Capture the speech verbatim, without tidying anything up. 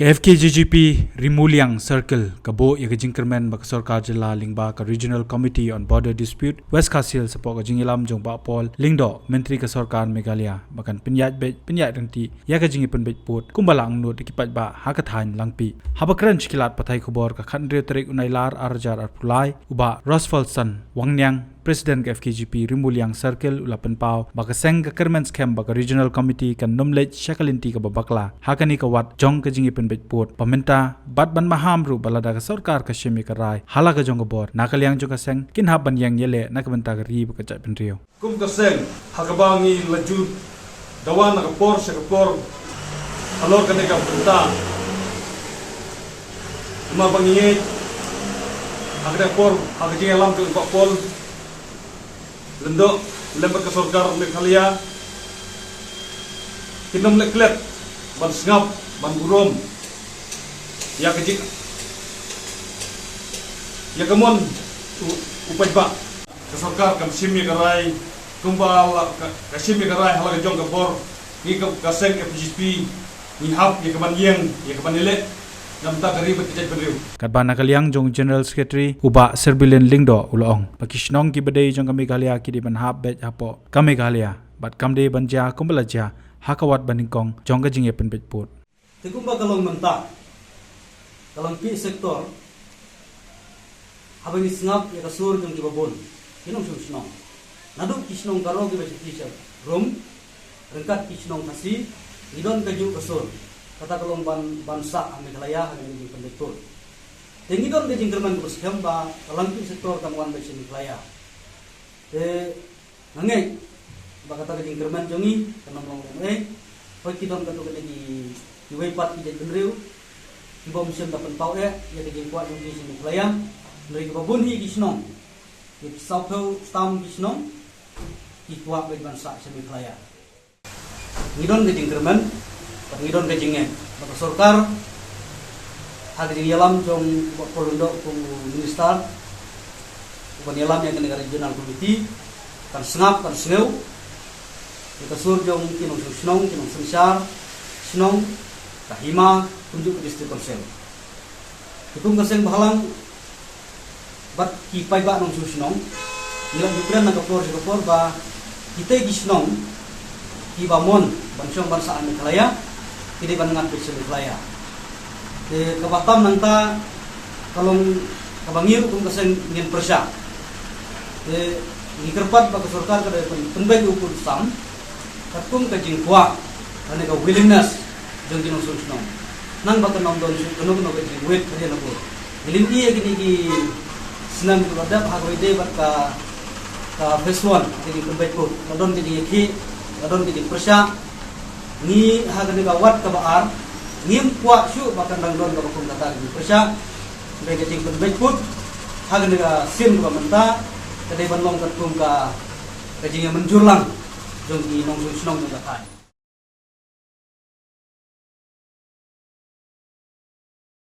F K G G P Rimuliang Circle ka buh ïa ka jingkyrmen ba ka sorkar jylla lyngba ka Regional Committee on Border Dispute West Khasi Hills hapoh ka jingïalam jong Bah Paul Lyngdoh, Myntri ka sorkar Meghalaya, ba kan pynïaid beit pynïaid ryntih ïa ka jingïapynbeit pud kumba la angnud da ki paidbah ha ka thaiñ Langpih. Haba kren sha ki lad pathai khubor ka khathynriew tarik u Nailar ar hajar arphew lai, u Bah Rosfelson Wangniang, President ka F K G P Rimuliang Circle, u la pynpaw ba ka seng ka kyrmen skhem ba ka Regional Committee kan nym leit sha ka lynti kaba bakla ha kane ka wat jong ka jingïapynbeit pud ba mynta, bad ban maham ruh ba lada ka sorkar ka shim ïa ka rai ha la ka jong ka bor, na ka liang jong ka seng kin hap ban ïeng ïaleh na ka bynta ka ri bad ka jaitbynriew. Kum ka seng, ha kaba ngi la ju dawa na ka por sha ka por halor kane ka bynta. Namar ba ngi ngeit ha kane ka por, ha ka jingïalam jong Bah Paul Lyngdoh lem bad ka sorkar Meghalaya, kin nym leh klet ban sngap, ban burom ïa ka jing, ïa ka mon u, u paidbah. Ka sorkar kan shim ïa ka rai kumba la ka, ka shim ïa ka rai ha la ka jong ka bor. Ngi ka, ka seng F G P ngi hap ïa ka ban ïeng, ïa ka ban ïaleh na ka bynta ka ri bad ka jaitbynriew. Katba na ka liang jong General Secretary u Bah Serbilin Lyngdoh u la ong ba ki shnong kiba dei jong ka Meghalaya ki dei ban hap beit hapoh ka Meghalaya bad kam dei ban jia kumba la jia ha ka wat ba nyngkong jong ka jingïapynbeit pud. Te kumba ka long mynta, ka Langpih sector, haba ngi sngap ïa ka sur jong kiba bun ki nongshong shnong, naduh ki shnong Garo kiba sha ki sha rum, ryngkat ki shnong Khasi, ngi don kajuh ka sur. Kata ka long ban, ban sah ha Meghalaya ha kane ka jingpynbeit pud. Te ngi don ka jingkyrmen kaba skhem ba ka Langpih sector kan wan beit sha Meghalaya. Te nga ngeit ba kata ka jingkyrmen jong ngi kan ym long lem ei. Hooid ki don katto katne ki, kiwei pat ki jaitbynriew kiba ym shym da pynpaw eh ïa ka jingkwah jong ki sha Meghalaya. Hynrei kiba bun hi ki shnong, ki sawphew tam ki shnong, ki kwah beit ban sah sha Meghalaya. Ngi don ka jingkyrmen bad ngi don ka jingngeit ba ka sorkar, ha ka jingïalam jong u Bah Paul Lyngdoh kum u minister uban ïalam ïa kane ka Regional Committee, kan sngap kan sngew ïa ka sur jong ki nongshong shnong, ki nongsynshar shnong, ka hima, kumjuh ka District Council. Te kum ka seng bhalang bad ki paidbah nongshong shnong, ngi la ju kren na ka por sha ka por ba kita ki shnong kiba mon ban shong ban sah ha Meghalaya, ki dei ban ngat beit sha Meghalaya. Te kaba tam nangta ka long kaba ngi ruh kum ka seng ngin pyrshah. Te ngi kyrpad ba ka sorkar ka dei ban pynbeit u pud u sam katkum ka jingkwah lane ka willingness jong ki nongshong shnong. Nang ba kan ym don shuh kano kano ka jingwit ka dei na bun. Ngi lim ïa kine ki snem kiba la dep ha kaba ïadei bad ka, ka phase one, ka jingpynbeit pud. La don ka jingïakhih, la don ka jingpyrshah. Ngi ha kane ka wat kaba ar, ngim kwah shuh ba kan dang don kaba kum kata ka jingpyrshah. Hynrei ka jingpynbeit pud ha kane ka sien kaba mynta ka dei ban long katkum ka, ka jingïamynjur lang jong ki nongshong shnong jong ka thaiñ.